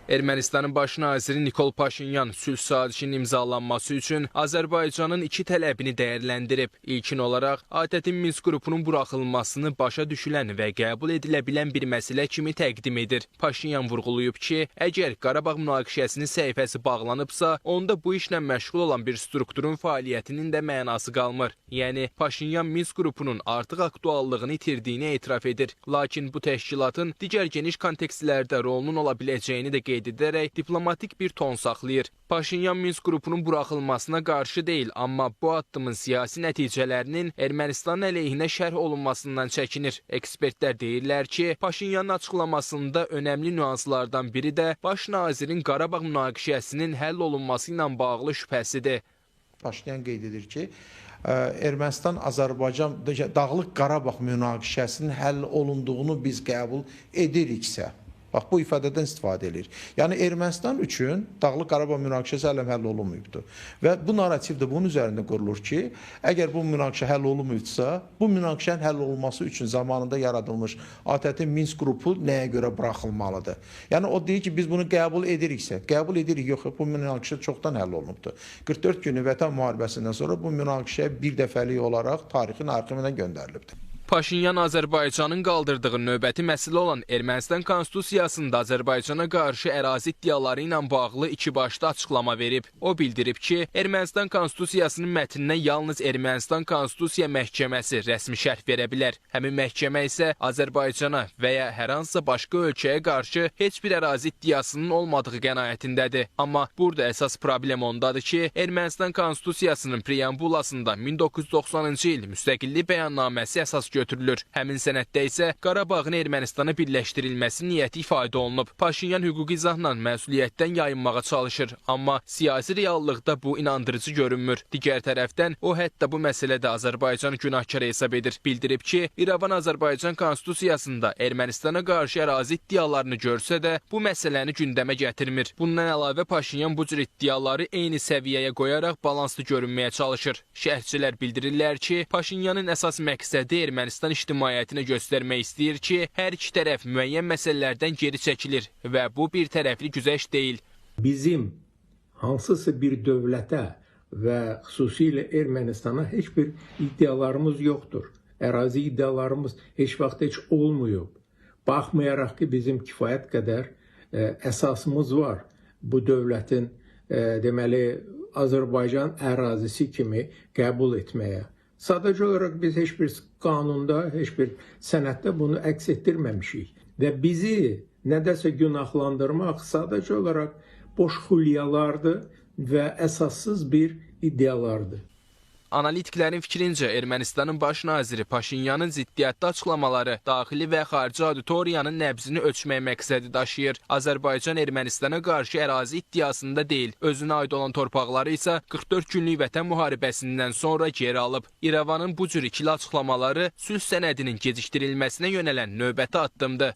Ermənistanın baş naziri Nikol Paşinyan sülh sazişinin imzalanması üçün Azərbaycanın iki tələbini dəyərləndirib. İlkin olaraq ATƏT-in Minsk qrupunun buraxılmasını başa düşülən və qəbul edilə bilən bir məsələ kimi təqdim edir. Paşinyan vurğulayıb ki, əgər Qarabağ münaqişəsinin səhifəsi bağlanıbsa, onda bu işlə məşğul olan bir strukturun fəaliyyətinin də mənası qalmır. Yəni Paşinyan Minsk qrupunun artıq aktuallığını itirdiyini etiraf edir. Lakin bu təşkilatın digər geniş kontekstlərdə rolunun ola biləcəyini də qeyd edərək diplomatik bir ton saxlayır. Paşinyan Minsk qrupunun buraxılmasına qarşı deyil, amma bu addımın siyasi nəticələrinin Ermənistanın əleyhinə şərh olunmasından çəkinir. Ekspertlər deyirlər ki, Paşinyanın açıqlamasında önəmli nüanslardan biri də baş nazirin Qarabağ münaqişəsinin həll olunması ilə bağlı şübhəsidir. Paşinyan qeyd edir ki, Ermənistan-Azərbaycan Dağlıq Qarabağ münaqişəsinin həll olunduğunu biz qəbul ediriksə, bax, bu ifadədən istifadə edir. Yəni Ermənistan üçün Dağlıq Qarabağ münaqişəsi hələ həll olunmayıbdır. Və bu narrativ də bunun üzərində qurulur ki, əgər bu münaqişə həll olunmayıbsa, bu münaqişənin həll olunması üçün zamanında yaradılmış ATƏT-in Minsk qrupu nəyə görə buraxılmalıdır? Yəni o deyir ki, biz bunu qəbul ediriksə, qəbul edirik, yox, bu münaqişə çoxdan həll olunubdur. 44 günlük Vətən müharibəsindən sonra bu münaqişə bir dəfəlik olaraq tarixin arxivinə göndərilibdir. Paşinyan Azərbaycanın qaldırdığı növbəti məsələ olan Ermənistan Konstitusiyasında Azərbaycana qarşı ərazi iddiaları ilə bağlı iki başlı açıqlama verib. O bildirib ki, Ermənistan Konstitusiyasının mətninə yalnız Ermənistan Konstitusiya Məhkəməsi rəsmi şərh verə bilər. Həmin məhkəmə isə Azərbaycana və ya hər hansısa başqa ölkəyə qarşı heç bir ərazi iddiasının olmadığı qənaətindədir. Amma burada əsas problem ondadır ki, Ermənistan Konstitusiyasının preambulasında 1990-cı il müstəqillik bəyannaməsi əsas götürülür. Həmin sənəddə isə Qarabağın Ermənistana birləşdirilməsi niyyəti ifadə olunub. Paşinyan hüquqi izahla məsuliyyətdən yayınmağa çalışır, amma siyasi reallıqda bu inandırıcı görünmür. Digər tərəfdən o hətta bu məsələdə Azərbaycanı günahkar hesab edir. Bildirib ki, İrəvan Azərbaycan Konstitusiyasında Ermənistana qarşı ərazi iddialarını görsə də bu məsələni gündəmə gətirmir. Bundan əlavə Paşinyan bu cür iddiaları eyni səviyyəyə qoyaraq balanslı görünməyə çalışır. Şərhçilər bildirirlər ki, Paşinyanın əsas məqsədi Ermənistan ictimaiyyətinə göstərmək istəyir ki, hər iki tərəf müəyyən məsələlərdən geri çəkilir və bu bir tərəfli güzəşt deyil. Bizim hansısa bir dövlətə və xüsusilə Ermənistana heç bir iddialarımız yoxdur. Ərazi iddialarımız heç vaxt heç olmayıb. Baxmayaraq ki, bizim kifayət qədər əsasımız var bu dövlətin deməli Azərbaycan ərazisi kimi qəbul etməyə. Sadəcə olaraq biz heç bir qanunda, heç bir sənəddə bunu əks etdirməmişik və bizi nədəsə günahlandırmaq sadəcə olaraq boş xülyalardır və əsassız bir iddialardır. Analitiklərin fikrincə, Ermənistanın baş naziri Paşinyanın ziddiyyətli açıqlamaları daxili və xarici auditoriyanın nəbzini ölçmək məqsədi daşıyır. Azərbaycan Ermənistana qarşı ərazi iddiasında deyil, özünə aid olan torpaqları isə 44 günlük Vətən müharibəsindən sonra geri alıb. İrəvanın bu cür ikili açıqlamaları sülh sənədinin gecikdirilməsinə yönələn növbəti addımdır.